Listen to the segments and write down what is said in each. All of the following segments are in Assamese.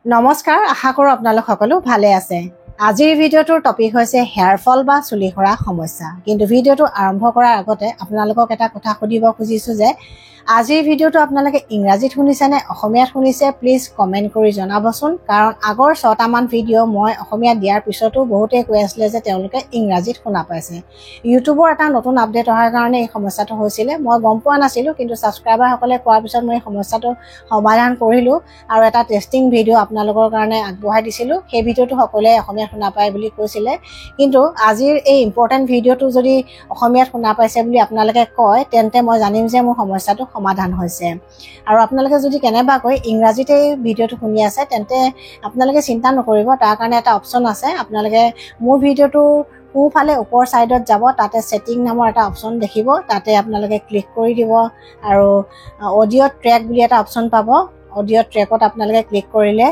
নমস্কাৰ, আশা কৰোঁ আপোনালোক সকলো ভালে আছে। আজিৰ ভিডিঅ'টোৰ টপিক হৈছে হেয়াৰ ফল বা চুলি সৰা সমস্যা। কিন্তু ভিডিঅ'টো আৰম্ভ কৰাৰ আগতে আপোনালোকক এটা কথা সুধিব খুজিছোঁ যে আজিৰ ভিডিঅ'টো আপোনালোকে ইংৰাজীত শুনিছে নে অসমীয়াত শুনিছে, প্লিজ কমেণ্ট কৰি জনাবচোন। কাৰণ আগৰ 6টামান ভিডিঅ' মই অসমীয়াত দিয়াৰ পিছতো বহুতেই কৈ আছিলে যে তেওঁলোকে ইংৰাজীত শুনা পাইছে। ইউটিউবৰ এটা নতুন আপডেট অহাৰ কাৰণে এই সমস্যাটো হৈছিলে। মই গম পোৱা নাছিলোঁ, কিন্তু ছাবস্ক্ৰাইবাৰসকলে কোৱাৰ পিছত মই এই সমস্যাটো সমাধান কৰিলোঁ আৰু এটা টেষ্টিং ভিডিঅ' আপোনালোকৰ কাৰণে আগবঢ়াই দিছিলোঁ। সেই ভিডিঅ'টো সকলোৱে অসমীয়াত শুনা পায় বুলি কৈছিলে। কিন্তু আজিৰ এই ইম্পৰ্টেণ্ট ভিডিঅ'টো যদি অসমীয়াত শুনা পাইছে বুলি আপোনালোকে কয়, তেন্তে মই জানিম যে মোৰ সমস্যাটো সমাধান হৈছে। আৰু আপোনালোকে যদি কেনেবাকৈ ইংৰাজীতে ভিডিঅ'টো শুনি আছে, তেন্তে আপোনালোকে চিন্তা নকৰিব, তাৰ কাৰণে এটা অপশ্যন আছে। আপোনালোকে মোৰ ভিডিঅ'টো সোঁফালে ওপৰ ছাইডত যাব, তাতে ছেটিং নামৰ এটা অপশ্যন দেখিব, তাতে আপোনালোকে ক্লিক কৰি দিব আৰু অডিঅ' ট্ৰেক বুলি এটা অপশ্যন পাব। অডিঅ' ট্ৰেকত আপোনালোকে ক্লিক কৰিলে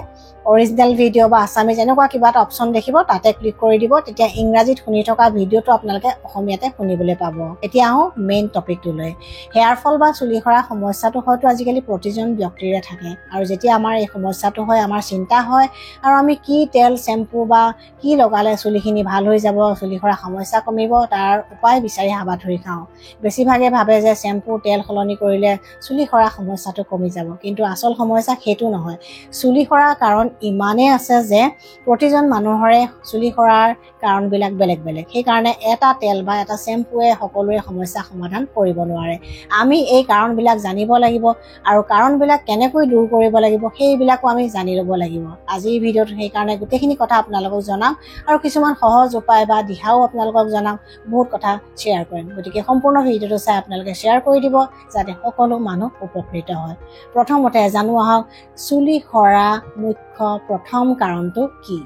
অৰিজিনেল ভিডিঅ' বা আছামিজ এনেকুৱা কিবা এটা অপশ্যন দেখিব, তাতে ক্লিক কৰি দিব। তেতিয়া ইংৰাজীত শুনি থকা ভিডিঅ'টো আপোনালোকে অসমীয়াতে শুনিবলৈ পাব। এতিয়া আহোঁ মেইন টপিকটোলৈ। হেয়াৰ ফল বা চুলি সৰা সমস্যাটো হয়তো আজিকালি প্ৰতিজন ব্যক্তিৰে থাকে। আৰু যেতিয়া আমাৰ এই সমস্যাটো হয়, আমাৰ চিন্তা হয় আৰু আমি কি তেল, চেম্পু বা কি লগালে চুলিখিনি ভাল হৈ যাব, চুলি সৰা সমস্যা কমিব, তাৰ উপায় বিচাৰি হাবাথুৰি খাওঁ। বেছিভাগে ভাবে যে চেম্পু, তেল সলনি কৰিলে চুলি সৰা সমস্যাটো কমি যাব, কিন্তু আচল সমস্যা সেইটো নহয়। চুলি সৰাৰ কাৰণ ইমানেই আছে যে প্ৰতিজন মানুহৰে চুলি সৰাৰ কাৰণবিলাক বেলেগ বেলেগ। সেইকাৰণে এটা তেল বা এটা চেম্পুৱে সকলোৰে সমস্যা সমাধান কৰিব নোৱাৰে। আমি এই কাৰণবিলাক জানিব লাগিব আৰু কাৰণবিলাক কেনেকৈ দূৰ কৰিব লাগিব, সেইবিলাকো আমি জানি ল'ব লাগিব। আজিৰ ভিডিঅ'টোত সেইকাৰণে গোটেইখিনি কথা আপোনালোকক জনাম আৰু কিছুমান সহজ উপায় বা দিহাও আপোনালোকক জনাম, বহুত কথা শ্বেয়াৰ কৰিম। গতিকে সম্পূৰ্ণ ভিডিঅ'টো চাই আপোনালোকে শ্বেয়াৰ কৰি দিব, যাতে সকলো মানুহ উপকৃত হয়। প্ৰথমতে জানো আহক চুলি সৰা মুখ্য প্ৰথম কাৰণটো কি।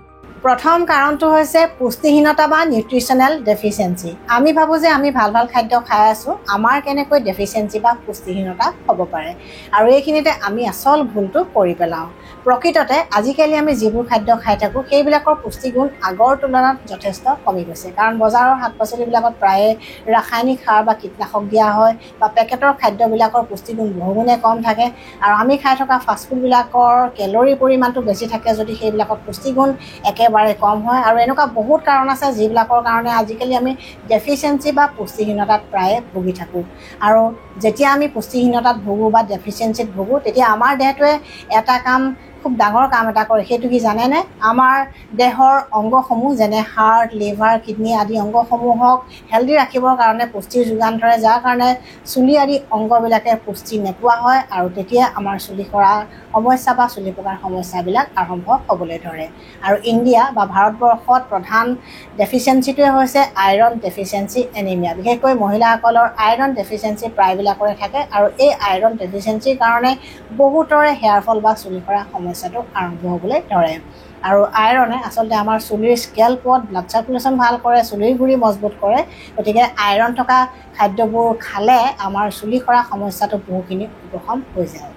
প্ৰথম কাৰণটো হৈছে পুষ্টিহীনতা বা নিউট্ৰিচনেল ডেফিচিয়েঞ্চি। আমি ভাবোঁ যে আমি ভাল ভাল খাদ্য খাই আছোঁ, আমাৰ কেনেকৈ ডেফিচিয়েঞ্চি বা পুষ্টিহীনতা হ'ব পাৰে? আৰু এইখিনিতে আমি আচল ভুলটো কৰি পেলাওঁ। প্ৰকৃততে আজিকালি আমি যিবোৰ খাদ্য খাই থাকোঁ, সেইবিলাকৰ পুষ্টিগুণ আগৰ তুলনাত যথেষ্ট কমি গৈছে। কাৰণ বজাৰৰ শাক পাচলিবিলাকত প্ৰায়ে ৰাসায়নিক সাৰ বা কীটনাশক দিয়া হয় বা পেকেটৰ খাদ্যবিলাকৰ পুষ্টিগুণ বহুগুণে কম থাকে। আৰু আমি খাই থকা ফাষ্টফুডবিলাকৰ কেলৰিৰ পৰিমাণটো বেছি থাকে যদি সেইবিলাকত পুষ্টিগুণ একেবাৰে কম হয়। আৰু এনেকুৱা বহুত কাৰণ আছে যিবিলাকৰ কাৰণে আজিকালি আমি ডেফিচিয়েঞ্চি বা পুষ্টিহীনতাত প্ৰায়ে ভুগি থাকোঁ। আৰু যেতিয়া আমি পুষ্টিহীনতাত ভুগোঁ বা ডেফিচিয়েঞ্চিত ভুগোঁ, তেতিয়া আমাৰ দেহটোৱে এটা কাম, খুব ডাঙৰ কাম এটা কৰে। সেইটো কি জানেনে? আমাৰ দেহৰ অংগসমূহ, যেনে হাৰ্ট, লিভাৰ, কিডনী আদি অংগসমূহক হেল্ডি ৰাখিবৰ কাৰণে পুষ্টিৰ যোগান ধৰে, যাৰ কাৰণে চুলি আদি অংগবিলাকে পুষ্টি নোপোৱা হয়। আৰু তেতিয়া আমাৰ চুলি সৰা সমস্যা বা চুলি পকাৰ সমস্যাবিলাক আৰম্ভ হ'বলৈ ধৰে। আৰু ইণ্ডিয়া বা ভাৰতবৰ্ষত প্ৰধান ডেফিচিয়েঞ্চিটোৱে হৈছে আইৰণ ডেফিচিয়েঞ্চি এনিমিয়া। বিশেষকৈ মহিলাসকলৰ আইৰণ ডেফিচিয়েঞ্চি প্ৰায়বিলাকৰে থাকে আৰু এই আইৰণ ডেফিচিয়েঞ্চিৰ কাৰণে বহুতৰে হেয়াৰ ফল বা চুলি সৰা সমস্যাটো আৰম্ভ হ'বলৈ ধৰে। আৰু আইৰণে আচলতে আমাৰ চুলিৰ স্কেল্পত ব্লাড চাৰ্কুলেশ্যন ভাল কৰে, চুলিৰ গুৰি মজবুত কৰে। গতিকে আইৰণ থকা খাদ্যবোৰ খালে আমাৰ চুলি সৰা সমস্যাটো বহুখিনি উপশম হৈ যায়।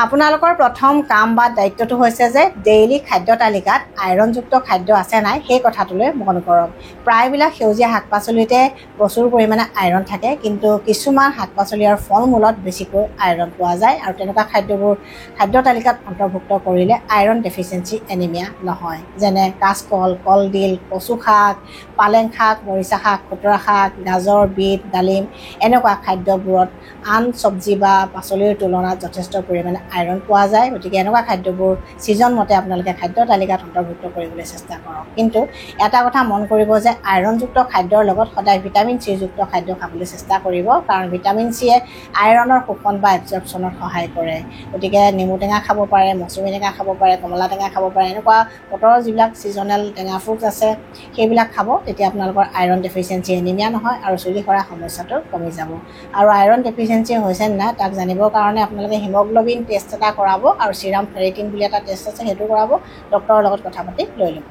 আপোনালোকৰ প্ৰথম কাম বা দায়িত্বটো হৈছে যে ডেইলি খাদ্য তালিকাত আইৰণযুক্ত খাদ্য আছে নাই, সেই কথাটোলৈ মন কৰক। প্ৰায়বিলাক সেউজীয়া শাক পাচলিতে প্ৰচুৰ পৰিমাণে আইৰণ থাকে, কিন্তু কিছুমান শাক পাচলি আৰু ফল মূলত বেছিকৈ আইৰণ পোৱা যায় আৰু তেনেকুৱা খাদ্যবোৰ খাদ্য তালিকাত অন্তৰ্ভুক্ত কৰিলে আইৰণ ডেফিচিয়েঞ্চি এনিমিয়া নহয়। যেনে কাচকল, কলডিল, কচু শাক, পালেং শাক, মৰিচা শাক, খুতৰা শাক, গাজৰ, বিট, ডালিম এনেকুৱা খাদ্যবোৰত আন চব্জি বা পাচলিৰ তুলনাত যথেষ্ট পৰিমাণে আইৰণ পোৱা যায়। গতিকে এনেকুৱা খাদ্যবোৰ ছিজন মতে আপোনালোকে খাদ্য তালিকাত অন্তৰ্ভুক্ত কৰিবলৈ চেষ্টা কৰক। কিন্তু এটা কথা মন কৰিব যে আইৰণযুক্ত খাদ্যৰ লগত সদায় ভিটামিন চিযুক্ত খাদ্য খাবলৈ চেষ্টা কৰিব, কাৰণ ভিটামিন চিয়ে আইৰণৰ শোষণ বা এবজৰ্পশ্যনত সহায় কৰে। গতিকে নেমু টেঙা খাব পাৰে, মৌচুমী টেঙা খাব পাৰে, কমলা টেঙা খাব পাৰে, এনেকুৱা বতৰৰ যিবিলাক ছিজনেল টেঙা ফ্ৰুটছ আছে সেইবিলাক খাব। তেতিয়া আপোনালোকৰ আইৰণ ডেফিচিয়েঞ্চি এনিমিয়া নহয় আৰু চুলি সৰা সমস্যাটো কমি যাব। আৰু আইৰণ ডেফিচিয়েঞ্চি হৈছে নাই তাক জানিবৰ কাৰণে আপোনালোকে হিমগ্ল'বিন টেষ্ট এটা কৰাব আৰু চিৰাম ফেৰিটিন বুলি এটা টেষ্ট আছে, সেইটো কৰাব। ডক্টৰৰ লগত কথা পাতি লৈ ল'ব।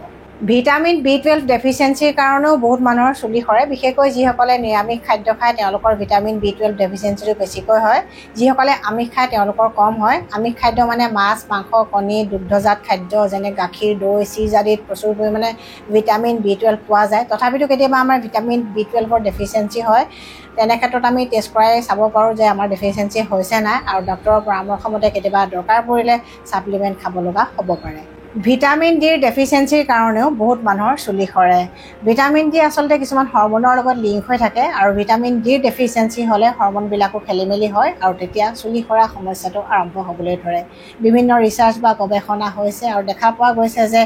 ভিটামিন বি 12 ডেফিচিয়েঞ্চিৰ কাৰণেও বহুত মানুহৰ চুলি সৰে। বিশেষকৈ যিসকলে নিৰামিষ খাদ্য খায়, তেওঁলোকৰ ভিটামিন বি 12 ডেফিচিয়েঞ্চিটো বেছিকৈ হয়। যিসকলে আমিষ খায়, তেওঁলোকৰ কম হয়। আমিষ খাদ্য মানে মাছ, মাংস, কণী, দুগ্ধজাত খাদ্য, যেনে গাখীৰ, দৈ, চীজ আদিত প্ৰচুৰ পৰিমাণে ভিটামিন বি 12 পোৱা যায়। তথাপিতো কেতিয়াবা আমাৰ ভিটামিন বি 12ৰ ডেফিচিয়েঞ্চি হয়। তেনে ক্ষেত্ৰত আমি টেষ্ট কৰাই চাব পাৰোঁ যে আমাৰ ডেফিচিয়েঞ্চি হৈছে নাই আৰু ডক্টৰৰ পৰামৰ্শ মতে কেতিয়াবা দৰকাৰ পৰিলে ছাপ্লিমেণ্ট খাব লগা হ'ব পাৰে। ভিটামিন ডিৰ ডেফিচিয়েঞ্চিৰ কাৰণেও বহুত মানুহৰ চুলি সৰে। ভিটামিন ডি আচলতে কিছুমান হৰম'নৰ লগত লিংক হৈ থাকে আৰু ভিটামিন ডিৰ ডেফিচিয়েঞ্চি হ'লে হৰম'নবিলাকো খেলি মেলি হয় আৰু তেতিয়া চুলি সৰা সমস্যাটো আৰম্ভ হ'বলৈ ধৰে। বিভিন্ন ৰিচাৰ্চ বা গৱেষণা হৈছে আৰু দেখা পোৱা গৈছে যে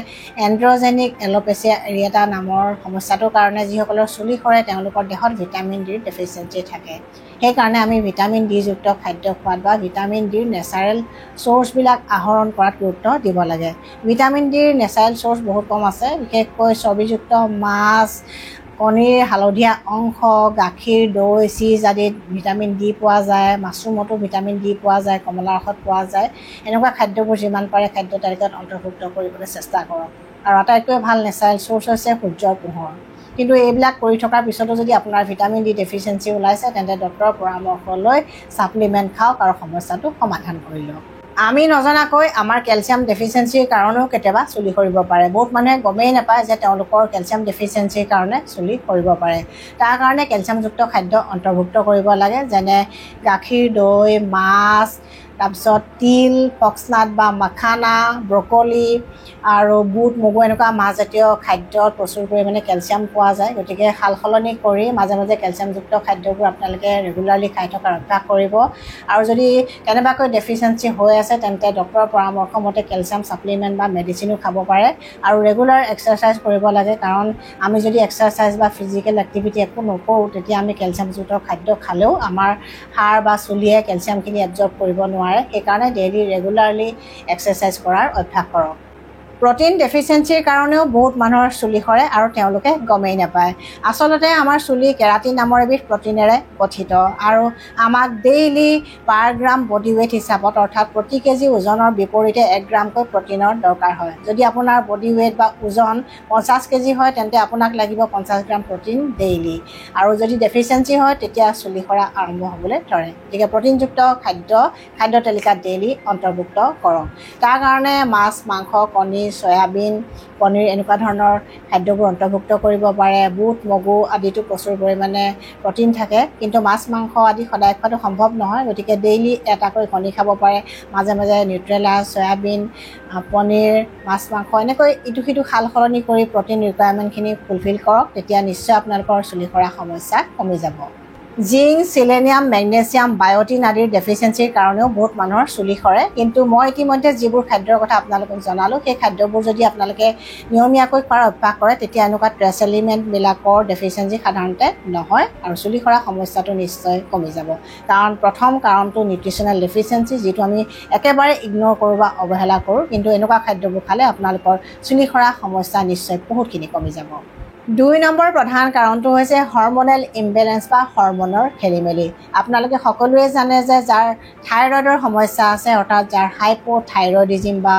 এণ্ড্ৰজেনিক এল'পেচিয়া এৰিয়েটা নামৰ সমস্যাটোৰ কাৰণে যিসকলৰ চুলি সৰে, তেওঁলোকৰ দেহত ভিটামিন ডিৰ ডেফিচিয়েঞ্চি থাকে। সেইকাৰণে আমি ভিটামিন ডিযুক্ত খাদ্য খোৱাত বা ভিটামিন ডিৰ নেচাৰেল চ'ৰ্চবিলাক আহৰণ কৰাত গুৰুত্ব দিব লাগে। ভিটামিন ডিৰ নেচাৰেল চ'ৰ্চ বহুত কম আছে, বিশেষকৈ চৰ্বিযুক্ত মাছ, কণীৰ হালধীয়া অংশ, গাখীৰ, দৈ, চীজ আদিত ভিটামিন ডি পোৱা যায়। মাছৰুমতো ভিটামিন ডি পোৱা যায়, কমলা ৰসত পোৱা যায়। এনেকুৱা খাদ্যবোৰ যিমান পাৰে খাদ্য তালিকাত অন্তৰ্ভুক্ত কৰিবলৈ চেষ্টা কৰক। আৰু আটাইতকৈ ভাল নেচাৰেল চ'ৰ্চ হৈছে সূৰ্যৰ পোহৰ। কিন্তু এইবিলাক কৰি থকাৰ পিছতো যদি আপোনাৰ ভিটামিন ডি ডেফিচিয়েঞ্চি ওলাইছে, তেন্তে ডক্টৰৰ পৰামৰ্শ লৈ ছাপ্লিমেণ্ট খাওক আৰু সমস্যাটো সমাধান কৰি লওক। আমি নজনাকৈ আমাৰ কেলছিয়াম ডেফিচিয়েঞ্চিৰ কাৰণেও কেতিয়াবা চুলি সৰিব পাৰে। বহুত মানুহে গমেই নাপায় যে তেওঁলোকৰ কেলছিয়াম ডেফিচিয়েঞ্চিৰ কাৰণে চুলি সৰিব পাৰে। তাৰ কাৰণে কেলছিয়ামযুক্ত খাদ্য অন্তৰ্ভুক্ত কৰিব লাগে, যেনে গাখীৰ, দৈ, মাছ, তাৰপিছত তিল, ফক্সনাট বা মাখানা, ব্ৰকলি আৰু বুট, মগু, এনেকুৱা মাহজাতীয় খাদ্যত প্ৰচুৰ পৰিমাণে কেলছিয়াম পোৱা যায়। গতিকে সাল সলনি কৰি মাজে মাজে কেলছিয়ামযুক্ত খাদ্যবোৰ আপোনালোকে ৰেগুলাৰলি খাই থকাৰ অভ্যাস কৰিব। আৰু যদি কেনেবাকৈ ডেফিচিয়েঞ্চি হৈ আছে, তেন্তে ডক্টৰৰ পৰামৰ্শ মতে কেলছিয়াম ছাপ্লিমেণ্ট বা মেডিচিনো খাব পাৰে। আৰু ৰেগুলাৰ এক্সাৰচাইজ কৰিব লাগে, কাৰণ আমি যদি এক্সাৰচাইজ বা ফিজিকেল এক্টিভিটি একো নকৰোঁ, তেতিয়া আমি কেলছিয়ামযুক্ত খাদ্য খালেও আমাৰ হাড় বা চুলিয়ে কেলছিয়ামখিনি এবজৰ্ব কৰিব নোৱাৰে। সেইকাৰণে ডেইলি ৰেগুলাৰলি এক্সাৰচাইজ কৰাৰ অভ্যাস কৰক। প্ৰটিন ডেফিচিয়েঞ্চিৰ কাৰণেও বহুত মানুহৰ চুলি সৰে আৰু তেওঁলোকে গমেই নাপায়। আচলতে আমাৰ চুলি কেৰাটিন নামৰ এবিধ প্ৰটিনেৰে গঠিত আৰু আমাক ডেইলি পাৰ গ্ৰাম বডি ৱেইট হিচাপত, অৰ্থাৎ প্ৰতি কেজি ওজনৰ বিপৰীতে 1 গ্ৰামকৈ প্ৰটিনৰ দৰকাৰ হয়। যদি আপোনাৰ বডি ৱেইট বা ওজন 50 কেজি হয়, তেন্তে আপোনাক লাগিব 50 গ্ৰাম প্ৰটিন ডেইলি। আৰু যদি ডেফিচিয়েঞ্চি হয়, তেতিয়া চুলি সৰা আৰম্ভ হ'বলৈ ধৰে। গতিকে প্ৰটিনযুক্ত খাদ্য খাদ্য তালিকাত ডেইলি অন্তৰ্ভুক্ত কৰক। তাৰ কাৰণে মাছ, মাংস, কণী, চয়াবিন, পনীৰ এনেকুৱা ধৰণৰ খাদ্যবোৰ অন্তৰ্ভুক্ত কৰিব পাৰে। বুট, মগু আদিতো প্ৰচুৰ পৰিমাণে প্ৰটিন থাকে। কিন্তু মাছ, মাংস আদি সদায় খোৱাটো সম্ভৱ নহয়। গতিকে ডেইলি এটাকৈ কণী খাব পাৰে, মাজে মাজে নিউট্ৰেলা, চয়াবিন, পনীৰ, মাছ, মাংস এনেকৈ ইটো সিটো সাল সলনি কৰি প্ৰটিন ৰিকুৱাৰমেণ্টখিনি ফুলফিল কৰক। তেতিয়া নিশ্চয় আপোনালোকৰ চুলি সৰা সমস্যা কমি যাব। জিংক, চিলেনিয়াম, মেগনেছিয়াম, বায়'টিন আদিৰ ডেফিচিয়েঞ্চিৰ কাৰণেও বহুত মানুহৰ চুলি সৰে। কিন্তু মই ইতিমধ্যে যিবোৰ খাদ্যৰ কথা আপোনালোকক জনালোঁ, সেই খাদ্যবোৰ যদি আপোনালোকে নিয়মীয়াকৈ খোৱাৰ অভ্যাস কৰে, তেতিয়া এনেকুৱা ট্ৰেছ এলিমেণ্টবিলাকৰ ডেফিচিয়েঞ্চি সাধাৰণতে নহয় আৰু চুলি সৰা সমস্যাটো নিশ্চয় কমি যাব। কাৰণ প্ৰথম কাৰণটো নিউট্ৰিচনেল ডেফিচিয়েঞ্চি, যিটো আমি একেবাৰে ইগন'ৰ কৰোঁ বা অৱহেলা কৰোঁ। কিন্তু এনেকুৱা খাদ্যবোৰ খালে আপোনালোকৰ চুলি সৰা সমস্যা নিশ্চয় বহুতখিনি কমি যাব। 2 নম্বৰ প্ৰধান কাৰণটো হৈছে হৰমনেল ইমবেলেঞ্চ বা হৰমনৰ খেলি মেলি। আপোনালোকে সকলোৱে জানে যে যাৰ থাইৰয়ডৰ সমস্যা আছে, অৰ্থাৎ যাৰ হাইপ' থাইৰয়ডিজিম বা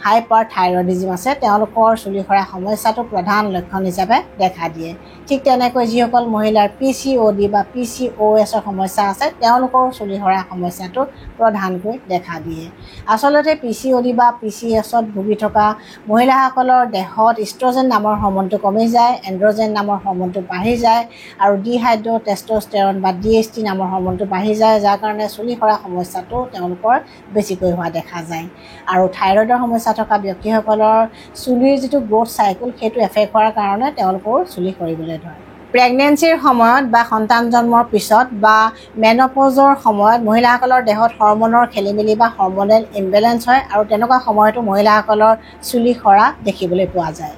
হাইপাৰ থাইৰয়ডিজিম আছে, তেওঁলোকৰ চুলি সৰা সমস্যাটো প্ৰধান লক্ষণ হিচাপে দেখা দিয়ে। ঠিক তেনেকৈ যিসকল মহিলাৰ পিচিঅ'ডি বা পিচিঅ'এছৰ সমস্যা আছে, তেওঁলোকৰো চুলি সৰা সমস্যাটো প্ৰধানকৈ দেখা দিয়ে। আচলতে পিচিঅ'ডি বা পিচিএছত ভুগি থকা মহিলাসকলৰ দেহত ইষ্ট্ৰজেন নামৰ হৰমনটো কমি যায়, এণ্ড্ৰজেন নামৰ হৰমনটো বাঢ়ি যায় আৰু ডিহাইড্ৰ টেষ্টষ্টেৰন বা ডিএইচটি নামৰ হৰমনটো বাঢ়ি যায়, যাৰ কাৰণে চুলি সৰা সমস্যাটো তেওঁলোকৰ বেছিকৈ হোৱা দেখা যায়। আৰু থাইৰয়ডৰ সমস্যা থকা ব্যক্তিসকলৰ চুলিৰ যিটো গ্ৰ'থ চাইকেল, সেইটো এফেক্ট হোৱাৰ কাৰণে তেওঁলোকৰো চুলি সৰিবলৈ ধৰে। প্ৰেগনেঞ্চিৰ সময়ত বা সন্তান জন্মৰ পিছত বা মেনপজৰ সময়ত মহিলাসকলৰ দেহত হৰমনৰ খেলি মেলি বা হৰমনেল ইমবেলেঞ্চ হয় আৰু তেনেকুৱা সময়তো মহিলাসকলৰ চুলি সৰা দেখিবলৈ পোৱা যায়।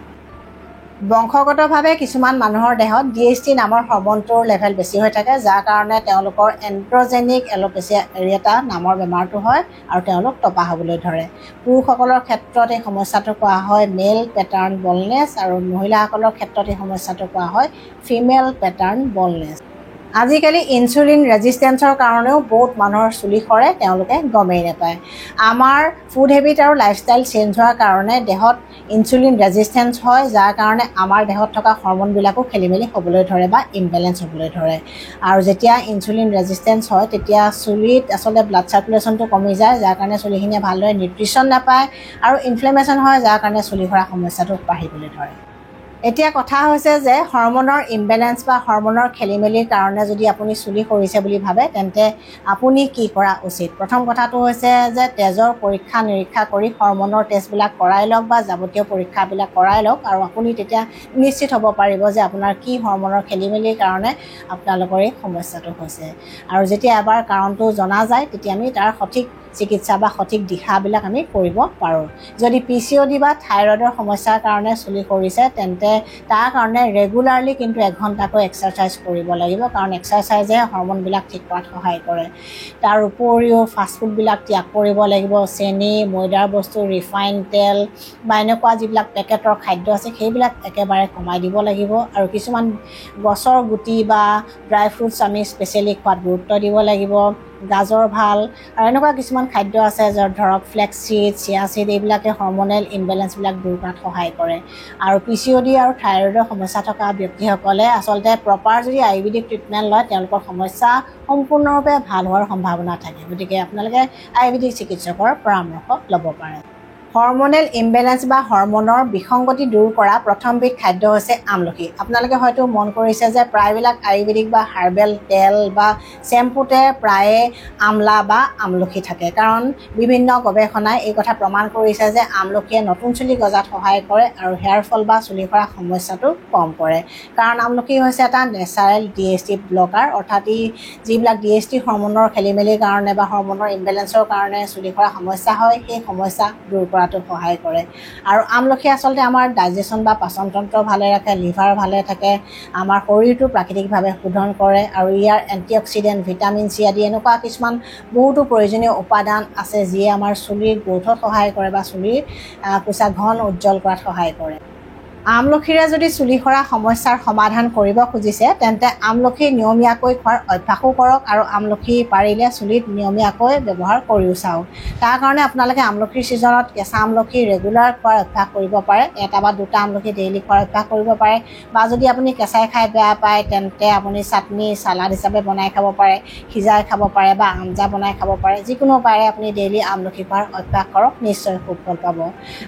বংশগতভাৱে কিছুমান মানুহৰ দেহত ডিএইচটি নামৰ হৰমনটোৰ লেভেল বেছি হৈ থাকে, যাৰ কাৰণে তেওঁলোকৰ এণ্ড্ৰজেনিক এল'পেচিয়া এৰিয়েটা নামৰ বেমাৰটো হয় আৰু তেওঁলোক টপা হ'বলৈ ধৰে। পুৰুষসকলৰ ক্ষেত্ৰত এই সমস্যাটো কোৱা হয় মেল পেটাৰ্ণ বলনেছ আৰু মহিলাসকলৰ ক্ষেত্ৰত এই সমস্যাটো কোৱা হয় ফিমেল পেটাৰ্ণ বলনেছ। আজিকালি ইনচুলিন ৰেজিষ্টেঞ্চৰ কাৰণেও বহুত মানুহৰ চুলি সৰে, তেওঁলোকে গমেই নাপায়। আমাৰ ফুড হেবিট আৰু লাইফষ্টাইল চেঞ্জ হোৱাৰ কাৰণে দেহত ইনচুলিন ৰেজিষ্টেঞ্চ হয়, যাৰ কাৰণে আমাৰ দেহত থকা হৰম'নবিলাকো খেলি মেলি হ'বলৈ ধৰে বা ইমবেলেঞ্চ হ'বলৈ ধৰে। আৰু যেতিয়া ইনচুলিন ৰেজিষ্টেঞ্চ হয়, তেতিয়া চুলিত আচলতে ব্লাড চাৰ্কুলেশ্যনটো কমি যায়, যাৰ কাৰণে চুলিখিনিয়ে ভালদৰে নিউট্ৰিশ্যন নাপায় আৰু ইনফ্লেমেশ্যন হয়, যাৰ কাৰণে চুলি সৰা সমস্যাটো বাঢ়িবলৈ ধৰে। এতিয়া কথা হৈছে যে হৰম'নৰ ইমবেলেঞ্চ বা হৰম'নৰ খেলি মেলিৰ কাৰণে যদি আপুনি চুলি সৰিছে বুলি ভাবে, তেন্তে আপুনি কি কৰা উচিত? প্ৰথম কথাটো হৈছে যে তেজৰ পৰীক্ষা নিৰীক্ষা কৰি হৰম'নৰ টেষ্টবিলাক কৰাই লওক বা যাৱতীয় পৰীক্ষাবিলাক কৰাই লওক, আৰু আপুনি তেতিয়া নিশ্চিত হ'ব পাৰিব যে আপোনাৰ কি হৰম'নৰ খেলি মেলিৰ কাৰণে আপোনালোকৰ এই সমস্যাটো হৈছে। আৰু যেতিয়া এবাৰ কাৰণটো জনা যায়, তেতিয়া আমি তাৰ সঠিক চিকিৎসা বা সঠিক দিশাবিলাক আমি কৰিব পাৰোঁ। যদি PCOD বা থাইৰয়ডৰ সমস্যাৰ কাৰণে চুলি সৰিছে, তেন্তে তাৰ কাৰণে ৰেগুলাৰলি কিন্তু এঘণ্টাকৈ এক্সাৰচাইজ কৰিব লাগিব, কাৰণ এক্সাৰচাইজে হৰম'নবিলাক ঠিক কৰাত সহায় কৰে। তাৰ উপৰিও ফাষ্টফুডবিলাক ত্যাগ কৰিব লাগিব। চেনি, ময়দাৰ বস্তু, ৰিফাইন তেল বা এনেকুৱা যিবিলাক পেকেটৰ খাদ্য আছে, সেইবিলাক একেবাৰে কমাই দিব লাগিব। আৰু কিছুমান গছৰ গুটি বা ড্ৰাই ফ্ৰুটছ আমি স্পেচিয়েলি খোৱাত গুৰুত্ব দিব লাগিব। গাজৰ ভাল, আৰু এনেকুৱা কিছুমান খাদ্য আছে, ধৰক ফ্লেক্স চিড, চিয়া চিড, এইবিলাকে হৰম'নেল ইমবেলেঞ্চবিলাক দূৰ কৰাত সহায় কৰে। আৰু PCOD আৰু থাইৰয়ডৰ সমস্যা থকা ব্যক্তিসকলে আচলতে প্ৰপাৰ যদি আয়ুৰ্বেদিক ট্ৰিটমেণ্ট লয়, তেওঁলোকৰ সমস্যা সম্পূৰ্ণৰূপে ভাল হোৱাৰ সম্ভাৱনা থাকে। গতিকে আপোনালোকে আয়ুৰ্বেদিক চিকিৎসকৰ পৰামৰ্শ ল'ব পাৰে। হৰম'নেল ইমবেলেঞ্চ বা হৰম'নৰ বিসংগতি দূৰ কৰা প্ৰথমবিধ খাদ্য হৈছে আমলখি। আপোনালোকে হয়তো মন কৰিছে যে প্ৰায়বিলাক আয়ুৰ্বেদিক বা হাৰ্বেল তেল বা চেম্পুতে প্ৰায়ে আমলা বা আমলখি থাকে, কাৰণ বিভিন্ন গৱেষণাই এই কথা প্ৰমাণ কৰিছে যে আমলখিয়ে নতুন চুলি গজাত সহায় কৰে আৰু হেয়াৰ ফল বা চুলি সৰা সমস্যাটো কম কৰে। কাৰণ আমলখি হৈছে এটা নেচাৰেল DHT blocker, অৰ্থাৎ ই যিবিলাক DHT হৰম'নৰ খেলি মেলিৰ কাৰণে বা হৰম'নৰ ইমবেলেঞ্চৰ কাৰণে চুলি সৰা সমস্যা হয়, সেই সমস্যা দূৰ কৰাটো সহায় কৰে। আৰু আমলখি আচলতে আমাৰ ডাইজেশ্যন বা পাচনতন্ত্ৰ ভালে ৰাখে, লিভাৰ ভালে থাকে, আমাৰ শৰীৰটো প্ৰাকৃতিকভাৱে শোধন কৰে, আৰু ইয়াৰ এণ্টিঅক্সিডেণ্ট, ভিটামিন চি আদি এনেকুৱা কিছুমান বহুতো প্ৰয়োজনীয় উপাদান আছে যিয়ে আমাৰ চুলিৰ গ্ৰ'থত সহায় কৰে বা চুলিৰ কোচা ঘন উজ্জ্বল কৰাত সহায় কৰে। আমলখিৰে যদি চুলি সৰা সমস্যাৰ সমাধান কৰিব খুজিছে, তেন্তে আমলখি নিয়মীয়াকৈ খোৱাৰ অভ্যাসো কৰক আৰু আমলখি পাৰিলে চুলিত নিয়মীয়াকৈ ব্যৱহাৰ কৰিও চাওক। তাৰ কাৰণে আপোনালোকে আমলখিৰ ছিজনত কেঁচা আমলখি ৰেগুলাৰ খোৱাৰ অভ্যাস কৰিব পাৰে। এটা বা দুটা আমলখি ডেইলি খোৱাৰ অভ্যাস কৰিব পাৰে, বা যদি আপুনি কেঁচাই খাই বেয়া পায়, তেন্তে আপুনি চাটনি, চালাড হিচাপে বনাই খাব পাৰে, সিজাই খাব পাৰে বা আঞ্জা বনাই খাব পাৰে। যিকোনো উপায়েৰে আপুনি ডেইলি আমলখি খোৱাৰ অভ্যাস কৰক, নিশ্চয় সুফল পাব।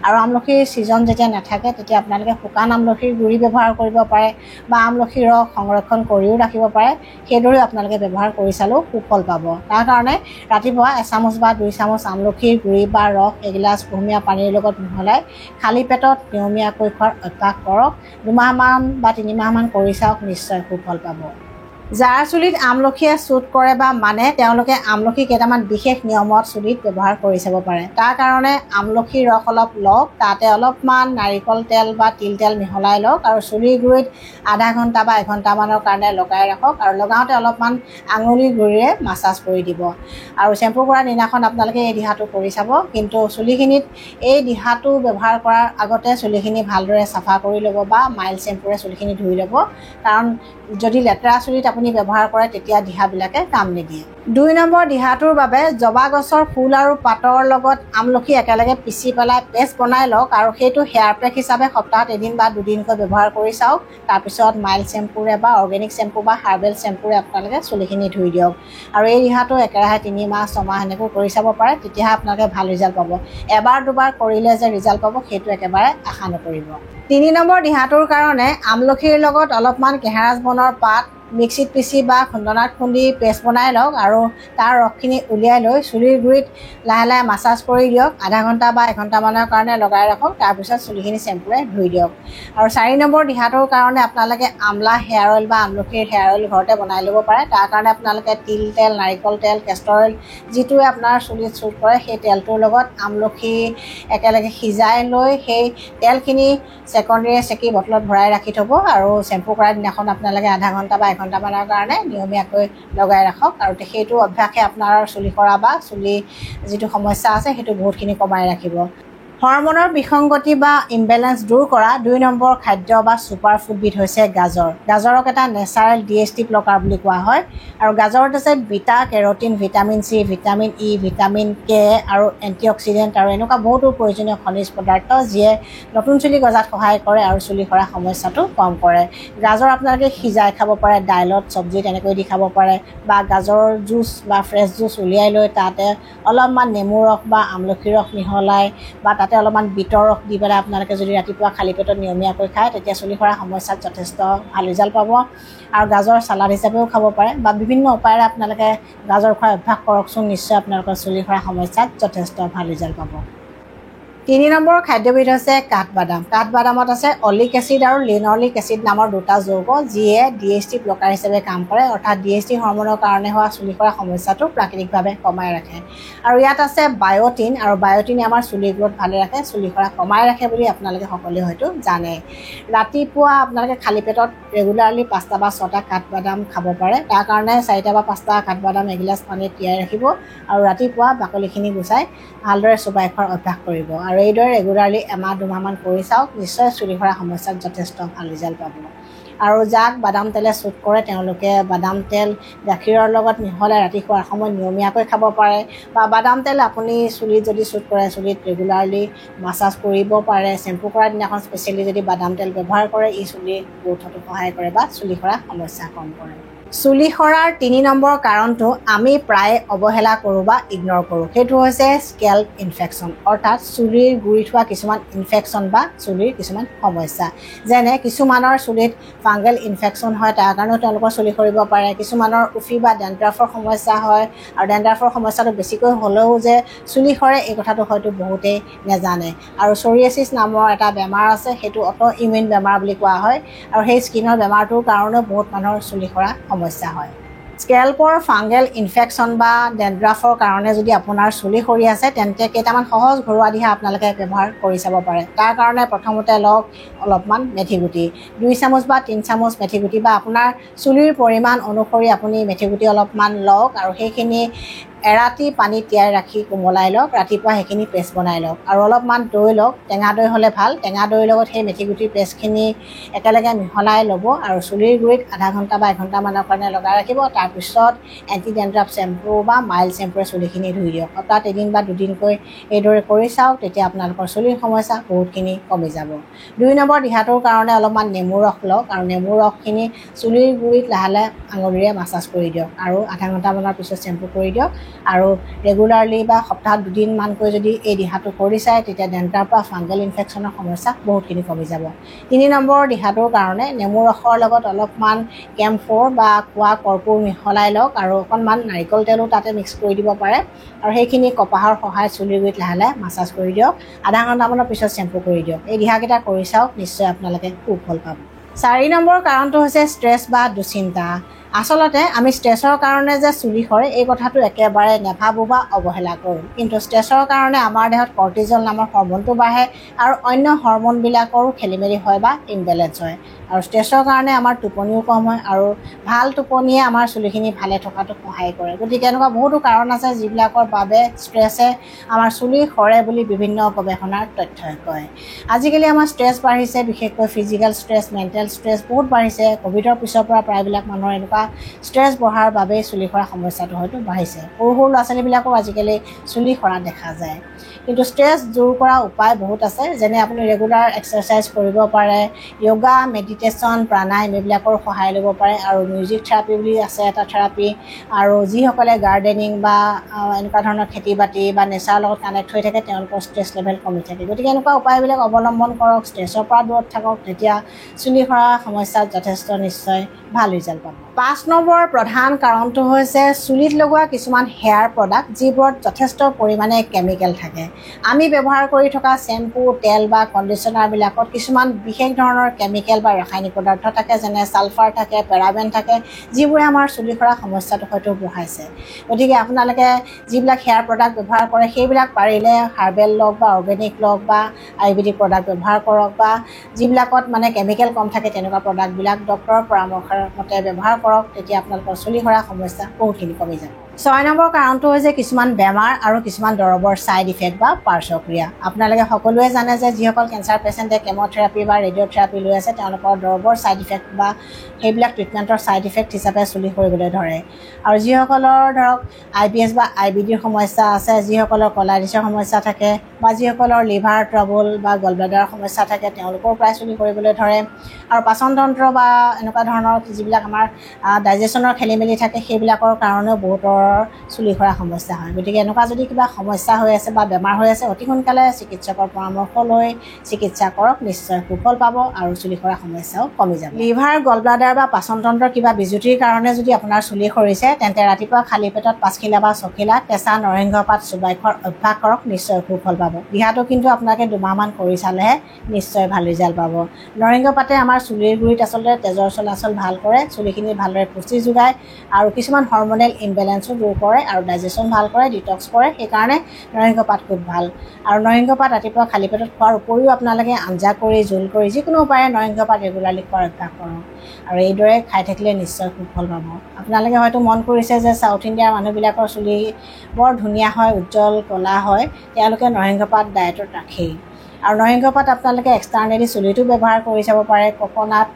আৰু আমলখিৰ ছিজন যেতিয়া নাথাকে, তেতিয়া আপোনালোকে শুকান আমলখিৰ গুড়ি ব্যৱহাৰ কৰিব পাৰে বা আমলখিৰ ৰস সংৰক্ষণ কৰিও ৰাখিব পাৰে। সেইদৰেও আপোনালোকে ব্যৱহাৰ কৰি চালেও সুফল পাব। তাৰ কাৰণে ৰাতিপুৱা এচামুচ বা 2 চামুচ আমলখিৰ গুড়ি বা ৰস এগিলাচ কুহুমীয়া পানীৰ লগত মিহলাই খালী পেটত নিয়মীয়াকৈ খোৱাৰ অভ্যাস কৰক। 2 মাহমান বা 3 মাহমান কৰি চাওক, নিশ্চয় সুফল পাব। যাৰ চুলিত আমলখিয়ে ছুট কৰে বা মানে, তেওঁলোকে আমলখি কেইটামান বিশেষ নিয়মত চুলিত ব্যৱহাৰ কৰি চাব পাৰে। তাৰ কাৰণে আমলখিৰ ৰস অলপ লওক, তাতে অলপমান নাৰিকল তেল বা তিল তেল মিহলাই লওক আৰু চুলিৰ গুৰিত আধা ঘণ্টা বা এঘণ্টামানৰ কাৰণে লগাই ৰাখক, আৰু লগাওঁতে অলপমান আঙুলিৰ গুৰিৰে মাছাজ কৰি দিব। আৰু চেম্পু কৰাৰ দিনাখন আপোনালোকে এই দিহাটো কৰি চাব। কিন্তু চুলিখিনিত এই দিহাটো ব্যৱহাৰ কৰাৰ আগতে চুলিখিনি ভালদৰে চাফা কৰি ল'ব বা মাইল্ড চেম্পুৰে চুলিখিনি ধুই ল'ব, কাৰণ যদি লেতেৰা চুলিত আপুনি ব্যৱহাৰ কৰে, তেতিয়া দিহাবিলাকে কাম নিদিয়ে। 2 নম্বৰ দিহাটোৰ বাবে জবা গছৰ ফুল আৰু পাতৰ লগত আমলখি একেলগে পিচি পেলাই পেষ্ট বনাই লওক আৰু সেইটো হেয়াৰ পেক হিচাপে সপ্তাহত এদিন বা দুদিনকৈ ব্যৱহাৰ কৰি চাওক। তাৰপিছত মাইল্ড চেম্পুৰে বা অৰ্গেনিক চেম্পু বা হাৰ্বেল চেম্পুৰে আপোনালোকে চুলিখিনি ধুই দিয়ক। আৰু এই দিহাটো একেৰাহে 3 মাহ, 6 মাহ এনেকৈ কৰি চাব পাৰে, তেতিয়াহে আপোনালোকে ভাল ৰিজাল্ট পাব। এবাৰ দুবাৰ কৰিলে যে ৰিজাল্ট পাব, সেইটো একেবাৰে আশা নকৰিব। 3 নম্বৰ দিহাটোৰ কাৰণে আমলখিৰ লগত অলপমান কেহেৰাজ বনৰ পাত মিক্সিত পিচি বা খুন্দনাত খুন্দি পেষ্ট বনাই লওক আৰু তাৰ ৰসখিনি উলিয়াই লৈ চুলিৰ গুৰিত লাহে লাহে মাছাজ কৰি দিয়ক। আধা ঘণ্টা বা এঘণ্টামানৰ কাৰণে লগাই ৰাখক, তাৰপিছত চুলিখিনি চেম্পুৰে ধুই দিয়ক। আৰু 4 নম্বৰ দিহাটোৰ কাৰণে আপোনালোকে আমলা হেয়াৰ অইল বা আমলখিৰ হেয়াৰ অইল ঘৰতে বনাই ল'ব পাৰে। তাৰ কাৰণে আপোনালোকে তিল তেল, নাৰিকল তেল, কেষ্টৰ অইল, যিটোৱে আপোনাৰ চুলিত ছুট কৰে, সেই তেলটোৰ লগত আমলখি একেলগে সিজাই লৈ সেই তেলখিনি চেকনিৰে চেকি বটলত ভৰাই ৰাখি থ'ব আৰু চেম্পু কৰাৰ দিনাখন আপোনালোকে আধা ঘণ্টা বা এঘণ্টামানৰ কাৰণে নিয়মীয়াকৈ লগাই ৰাখক। আৰু সেইটো অভ্যাসে আপোনাৰ চুলি সৰা বা চুলি যিটো সমস্যা আছে, সেইটো বহুতখিনি কমাই ৰাখিব। হৰমনৰ বিসংগতি বা ইমবেলেঞ্চ দূৰ কৰা 2 নম্বৰ খাদ্য বা ছুপাৰ ফুডবিধ হৈছে গাজৰ। গাজৰক এটা নেচাৰেল DHT blocker বুলি কোৱা হয়। আৰু গাজৰত আছে beta carotene, vitamin C, vitamin E, vitamin K আৰু এণ্টিঅক্সিডেণ্ট আৰু এনেকুৱা বহুতো প্ৰয়োজনীয় খনিজ পদাৰ্থ, যিয়ে নতুন চুলি গজাত সহায় কৰে আৰু চুলি সৰা সমস্যাটো কম কৰে। গাজৰ আপোনালোকে সিজাই খাব পাৰে, দাইলত, চব্জিত এনেকৈ দি খাব পাৰে, বা গাজৰৰ জুচ বা ফ্ৰেছ জুচ উলিয়াই লৈ তাতে অলপমান নেমু ৰস বা আমলখি ৰস মিহলাই বা তাতে তাতে অলপমান বিটৰ ৰস দি পেলাই আপোনালোকে যদি ৰাতিপুৱা খালী পেটত নিয়মীয়াকৈ খায় তেতিয়া চুলি সৰা সমস্যাত যথেষ্ট ভাল ৰিজাল্ট পাব। আৰু গাজৰ চালাড হিচাপেও খাব পাৰে বা বিভিন্ন উপায়েৰে আপোনালোকে গাজৰ খোৱাৰ অভ্যাস কৰকচোন, নিশ্চয় আপোনালোকৰ চুলি সৰা সমস্যাত যথেষ্ট ভাল ৰিজাল্ট পাব। 3 নম্বৰ খাদ্যবিধ হৈছে কাঠবাদাম। কাঠবাদামত আছে অলিক এচিড আৰু লিনলিক এচিড নামৰ দুটা যৌগ, যিয়ে DHT blocker হিচাপে কাম কৰে, অৰ্থাৎ DHT হৰমনৰ কাৰণে হোৱা চুলি সৰা সমস্যাটো প্ৰাকৃতিকভাৱে কমাই ৰাখে। আৰু ইয়াত আছে বায়'টিন, আৰু বায়'টিনে আমাৰ চুলিৰ গ্ৰ'থ ভালে ৰাখে, চুলি সৰা কমাই ৰাখে বুলি আপোনালোকে সকলোৱে হয়তো জানে। ৰাতিপুৱা আপোনালোকে খালী পেটত ৰেগুলাৰলি 5টা বা 6টা কাঠবাদাম খাব পাৰে। তাৰ কাৰণে 4টা বা 5টা কাঠবাদাম এগিলাচ পানীত তিয়াই ৰাখিব আৰু ৰাতিপুৱা বাকলিখিনি গুচাই ভালদৰে চোবাই খোৱাৰ অভ্যাস কৰিব। আৰু এইদৰে ৰেগুলাৰলি এমাহ দুমাহমান কৰি চাওক, নিশ্চয় চুলি সৰা সমস্যাত যথেষ্ট ভাল ৰিজাল্ট পাব। আৰু যাক বাদাম তেলে চুট কৰে তেওঁলোকে বাদাম তেল গাখীৰৰ লগত মিহলাই ৰাতি খোৱাৰ সময়ত নিয়মীয়াকৈ খাব পাৰে, বা বাদাম তেল আপুনি চুলিত যদি চুট কৰে চুলিত ৰেগুলাৰলি মাছাজ কৰিব পাৰে। শ্বেম্পু কৰাৰ দিনাখন স্পেচিয়েলি যদি বাদাম তেল ব্যৱহাৰ কৰে ই চুলিৰ গ্ৰ'থতো সহায় কৰে বা চুলি সৰা সমস্যা কম কৰে। চুলি সৰাৰ 3 নম্বৰ কাৰণটো আমি প্ৰায়ে অৱহেলা কৰোঁ বা ইগন'ৰ কৰোঁ, সেইটো হৈছে স্কেল্প ইনফেকশ্যন, অৰ্থাৎ চুলিৰ গুৰিত হোৱা কিছুমান ইনফেকশ্যন বা চুলিৰ কিছুমান সমস্যা। যেনে কিছুমানৰ চুলিত ফাংগেল ইনফেকশ্যন হয়, তাৰ কাৰণেও তেওঁলোকৰ চুলি সৰিব পাৰে। কিছুমানৰ উফি বা ডেণ্ড্ৰাফৰ সমস্যা হয়, আৰু ডেণ্ড্ৰাফৰ সমস্যাটো বেছিকৈ হ'লেও যে চুলি সৰে এই কথাটো হয়তো বহুতেই নেজানে। আৰু চৰিয়াছিছ নামৰ এটা বেমাৰ আছে, সেইটো অট' ইমিউন বেমাৰ বুলি কোৱা হয়, আৰু সেই স্কিনৰ বেমাৰটোৰ কাৰণেও বহুত মানুহৰ চুলি সৰা সমস্যা হয়। স্কেল্পৰ ফাংগেল ইনফেকশ্যন বা ডেণ্ড্ৰাফৰ কাৰণে যদি আপোনাৰ চুলি সৰি আছে তেন্তে কেইটামান সহজ ঘৰুৱা দিহা আপোনালোকে ব্যৱহাৰ কৰি চাব পাৰে। তাৰ কাৰণে প্ৰথমতে লওক অলপমান মেথি গুটি, 2 চামুচ বা 3 চামুচ মেথি গুটি বা আপোনাৰ চুলিৰ পৰিমাণ অনুসৰি আপুনি মেথি গুটি অলপমান লওক আৰু সেইখিনি এৰাতি পানী তিয়াই ৰাখি কোমলাই লওক। ৰাতিপুৱা সেইখিনি পেষ্ট বনাই লওক আৰু অলপমান দৈ লওক, টেঙা দৈ হ'লে ভাল। টেঙা দৈৰ লগত সেই মেথি গুটিৰ পেষ্টখিনি একেলগে মিহলাই ল'ব আৰু চুলিৰ গুৰিত আধা ঘণ্টা বা এঘণ্টামানৰ কাৰণে লগাই ৰাখিব। তাৰপিছত এণ্টি ডেণ্ড্ৰাফ শ্বেম্পু বা মাইল্ড শ্বেম্পুৰে চুলিখিনি ধুই দিয়ক। সপ্তাহত এদিন বা দুদিনকৈ এইদৰে কৰি চাওক, তেতিয়া আপোনালোকৰ চুলিৰ সমস্যা বহুতখিনি কমি যাব। 2 নম্বৰ দিহাটোৰ কাৰণে অলপমান নেমু ৰস লওক আৰু নেমু ৰসখিনি চুলিৰ গুৰিত লাহে লাহে আঙুলিৰে মাছাজ কৰি দিয়ক আৰু আধা ঘণ্টামানৰ পিছত শ্বেম্পু কৰি দিয়ক। আৰু ৰেগুলাৰলি বা সপ্তাহত দুদিনমানকৈ যদি এই দিহাটো কৰি চায় তেতিয়া ডেণ্ড্ৰাফ বা ফাংগেল ইনফেকশ্যনৰ সমস্যা বহুতখিনি কমি যাব। 3 নম্বৰ দিহাটোৰ কাৰণে নেমু ৰসৰ লগত অলপমান কেমফৰ বা খোৱা কৰ্পূৰ মিহলাই লওক আৰু অকণমান নাৰিকল তেলো তাতে মিক্স কৰি দিব পাৰে আৰু সেইখিনি কপাহৰ সহায়ত চুলিৰ গুৰিত লাহে লাহে মাছাজ কৰি দিয়ক। আধা ঘণ্টামানৰ পিছত শ্বেম্পু কৰি দিয়ক। এই দিহাকেইটা কৰি চাওক, নিশ্চয় আপোনালোকে সুফল পাব। 4 নম্বৰ কাৰণটো হৈছে ষ্ট্ৰেছ বা দুশ্চিন্তা। আচলতে আমি ষ্ট্ৰেছৰ কাৰণে যে চুলি সৰে এই কথাটো একেবাৰে নাভাবোঁ বা অৱহেলা কৰোঁ, কিন্তু ষ্ট্ৰেছৰ কাৰণে আমাৰ দেহত কৰ্টিজল নামৰ হৰমনটো বাঢ়ে আৰু অন্য হৰমনবিলাকৰো খেলি মেলি হয় বা ইমবেলেঞ্চ হয়। আৰু ষ্ট্ৰেছৰ কাৰণে আমাৰ টোপনিও কম হয় আৰু ভাল টোপনিয়ে আমাৰ চুলিখিনি ভালে থকাটো সহায় কৰে। গতিকে এনেকুৱা বহুতো কাৰণ আছে যিবিলাকৰ বাবে ষ্ট্ৰেছে আমাৰ চুলি সৰে বুলি বিভিন্ন গৱেষণাৰ তথ্যই কয়। আজিকালি আমাৰ ষ্ট্ৰেছ বাঢ়িছে, বিশেষকৈ ফিজিকেল ষ্ট্ৰেছ, মেণ্টেল ষ্ট্ৰেছ বহুত বাঢ়িছে। ক'ভিডৰ পিছৰ পৰা প্ৰায়বিলাক মানুহৰ এনেকুৱা ষ্ট্ৰেছ বঢ়াৰ বাবেই চুলি সৰা সমস্যাটো হয়তো বাঢ়িছে। সৰু সৰু ল'ৰা ছোৱালীবিলাকো আজিকালি চুলি সৰা দেখা যায়। কিন্তু ষ্ট্ৰেছ দূৰ কৰা উপায় বহুত আছে, যেনে আপুনি ৰেগুলাৰ এক্সাৰচাইজ কৰিব পাৰে, য়োগা, মেডিটেশ্যন, প্ৰাণায়াম এইবিলাকৰ সহায় ল'ব পাৰে আৰু মিউজিক থেৰাপি বুলি আছে এটা থেৰাপি। আৰু যিসকলে গাৰ্ডেনিং বা এনেকুৱা ধৰণৰ খেতি বাতি বা নেচাৰৰ লগত কানেক্ট হৈ থাকে তেওঁলোকৰ ষ্ট্ৰেছ লেভেল কমি থাকে। গতিকে এনেকুৱা উপায়বিলাক অৱলম্বন কৰক, ষ্ট্ৰেছৰ পৰা দূৰত থাকক, তেতিয়া চুলি সৰা সমস্যাত যথেষ্ট নিশ্চয় ভাল ৰিজাল্ট পাব। 5 নম্বৰ প্ৰধান কাৰণটো হৈছে চুলিত লগোৱা কিছুমান হেয়াৰ প্ৰডাক্ট যিবোৰত যথেষ্ট পৰিমাণে কেমিকেল থাকে। আমি ব্যৱহাৰ কৰি থকা শ্বেম্পু, তেল বা কণ্ডিশ্যনাৰবিলাকত কিছুমান বিশেষ ধৰণৰ কেমিকেল বা ৰাসায়নিক পদাৰ্থ থাকে, যেনে ছালফাৰ থাকে, পেৰাবেন থাকে, যিবোৰে আমাৰ চুলি সৰা সমস্যাটো হয়তো বঢ়াইছে। গতিকে আপোনালোকে যিবিলাক হেয়াৰ প্ৰডাক্ট ব্যৱহাৰ কৰে সেইবিলাক পাৰিলে হাৰ্বেল লওক বা অৰ্গেনিক লওক বা আয়ুৰ্বেদিক প্ৰডাক্ট ব্যৱহাৰ কৰক বা যিবিলাকত মানে কেমিকেল কম থাকে তেনেকুৱা প্ৰডাক্টবিলাক ডক্টৰৰ পৰামৰ্শৰ মতে ব্যৱহাৰ কৰক, তেতিয়া আপোনালোকৰ চুলি সৰা সমস্যা বহুতখিনি কমি যাব। 6 নম্বৰ কাৰণটো হৈছে কিছুমান বেমাৰ আৰু কিছুমান দৰৱৰ ছাইড ইফেক্ট বা পাৰ্শ্বক্ৰিয়া। আপোনালোকে সকলোৱে জানে যে যিসকল কেঞ্চাৰ পেচেণ্টে কেম'থেৰাপি বা ৰেডিঅ'থেৰাপি লৈ আছে তেওঁলোকৰ দৰৱৰ ছাইড ইফেক্ট বা সেইবিলাক ট্ৰিটমেণ্টৰ ছাইড ইফেক্ট হিচাপে চুলি সৰিবলৈ ধৰে। আৰু যিসকলৰ ধৰক IBS বা IBDৰ সমস্যা আছে, যিসকলৰ কলাইটিছৰ সমস্যা থাকে বা যিসকলৰ লিভাৰ ট্ৰাবল বা গলব্লাডাৰৰ সমস্যা থাকে তেওঁলোকৰ প্ৰায় চুলি সৰিবলৈ ধৰে। আৰু পাচনতন্ত্ৰ বা এনেকুৱা ধৰণৰ যিবিলাক আমাৰ ডাইজেশ্যনৰ খেলি মেলি থাকে সেইবিলাকৰ কাৰণেও বহুতৰ তেওঁলোকৰ চুলি সৰা সমস্যা হয়। গতিকে এনেকুৱা যদি কিবা সমস্যা হৈ আছে বা বেমাৰ হৈ আছে, অতি সোনকালে চিকিৎসকৰ পৰামৰ্শ লৈ চিকিৎসা কৰক, নিশ্চয় সুফল পাব আৰু চুলি সৰা সমস্যাও কমি যাব। লিভাৰ, গল ব্লাডাৰ বা পাচনতন্ত্ৰৰ কিবা বিজুতিৰ কাৰণে যদি আপোনাৰ চুলি সৰিছে, তেন্তে ৰাতিপুৱা খালী পেটত 5 খিলা বা 6 খিলা কেঁচা নৰসিংহ পাত চোবাই খোৱাৰ অভ্যাস কৰক, নিশ্চয় সুফল পাব। দিহাটো কিন্তু আপোনালোকে 2 মাহমান কৰি চালেহে নিশ্চয় ভাল ৰিজাল্ট পাব। নৰসিংহ পাতে আমাৰ চুলিৰ গুৰিত আচলতে তেজৰ চলাচল ভাল কৰে, চুলিখিনি ভালদৰে পুষ্টি যোগায় আৰু কিছুমান হৰমনেল ইমবেলেঞ্চো দূৰ কৰে আৰু ডাইজেশ্যন ভাল কৰে, ডিটক্স কৰে। সেইকাৰণে নৰসিংহ পাত খুব ভাল। আৰু নৰসিংহ পাত ৰাতিপুৱা খালী পেটত খোৱাৰ উপৰিও আপোনালোকে আঞ্জা কৰি, জোল কৰি, যিকোনো উপায়েৰে নৰসিংহ পাত ৰেগুলাৰলি খোৱাৰ অভ্যাস কৰক আৰু এইদৰে খাই থাকিলে নিশ্চয় সুফল পাব। আপোনালোকে হয়তো মন কৰিছে যে চাউথ ইণ্ডিয়াৰ মানুহবিলাকৰ চুলি বৰ ধুনীয়া হয়, উজ্জ্বল ক'লা হয়। তেওঁলোকে নৰসিংহ পাত ডায়েটত ৰাখেই। আৰু নৰসিংহ পাত আপোনালোকে এক্সটাৰ্নেলি চুলিতো ব্যৱহাৰ কৰি চাব পাৰে। কক'নাট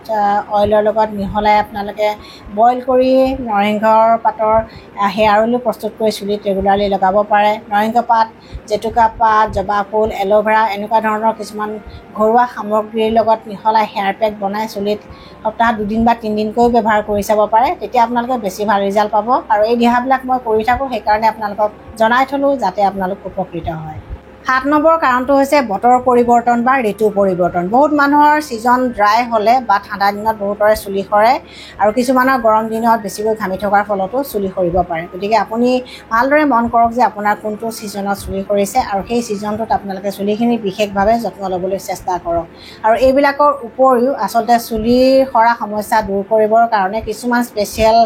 অইলৰ লগত মিহলাই আপোনালোকে বইল কৰি নৰসিংহৰ পাতৰ হেয়াৰ অইলো প্ৰস্তুত কৰি চুলিত ৰেগুলাৰলি লগাব পাৰে। নৰসিংহ পাত, জেতুকা পাত, জবা ফুল, এল'ভেৰা এনেকুৱা ধৰণৰ কিছুমান ঘৰুৱা সামগ্ৰীৰ লগত মিহলাই হেয়াৰ পেক বনাই চুলিত সপ্তাহত 2 দিন বা 3 দিনকৈও ব্যৱহাৰ কৰি চাব পাৰে। তেতিয়া আপোনালোকে বেছি ভাল ৰিজাল্ট পাব। আৰু এই দিহাবিলাক মই কৰি থাকোঁ, সেইকাৰণে আপোনালোকক জনাই থ'লোঁ যাতে আপোনালোক উপকৃত হয়। 7 নম্বৰ কাৰণটো হৈছে বতৰ পৰিৱৰ্তন বা ঋতু পৰিৱৰ্তন। বহুত মানুহৰ ছিজন ড্ৰাই হ'লে বা ঠাণ্ডা দিনত বহুতৰে চুলি সৰে আৰু কিছুমানৰ গৰম দিনত বেছিকৈ ঘামি থকাৰ ফলতো চুলি সৰিব পাৰে। গতিকে আপুনি ভালদৰে মন কৰক যে আপোনাৰ কোনটো ছিজনত চুলি সৰিছে আৰু সেই ছিজনটোত আপোনালোকে চুলিখিনি বিশেষভাৱে যত্ন ল'বলৈ চেষ্টা কৰক। আৰু এইবিলাকৰ উপৰিও আচলতে চুলিৰ সৰা সমস্যা দূৰ কৰিবৰ কাৰণে কিছুমান স্পেচিয়েল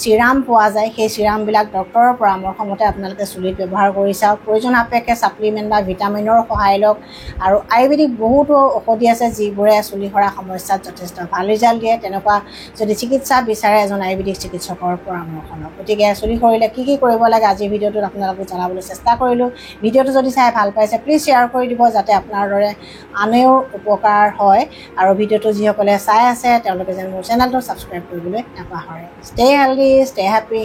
চিৰাম পোৱা যায়। সেই চিৰামবিলাক ডক্তৰৰ পৰামৰ্শ মতে আপোনালোকে চুলিত ব্যৱহাৰ কৰি চাওক। প্ৰয়োজন সাপেক্ষে ছাপ্লিমেণ্ট বা ভিটামিনৰ সহায় লওক। আৰু আয়ুৰ্বেদিক বহুতো ঔষধি আছে যিবোৰে চুলি সৰা সমস্যাত যথেষ্ট ভাল ৰিজাল্ট দিয়ে। তেনেকুৱা যদি চিকিৎসা বিচাৰে, এজন আয়ুৰ্বেদিক চিকিৎসকৰ পৰামৰ্শ লওক। গতিকে চুলি সৰিলে কি কি কৰিব লাগে, আজিৰ ভিডিঅ'টোত আপোনালোকক জনাবলৈ চেষ্টা কৰিলোঁ। ভিডিঅ'টো যদি চাই ভাল পাইছে, প্লিজ শ্বেয়াৰ কৰি দিব যাতে আপোনাৰ দৰে আনেও উপকাৰ হয়। আৰু ভিডিঅ'টো যিসকলে চাই আছে, তেওঁলোকে যেন মোৰ চেনেলটো ছাবস্ক্ৰাইব কৰিবলৈ নাপাহৰে। Stay healthy, stay happy.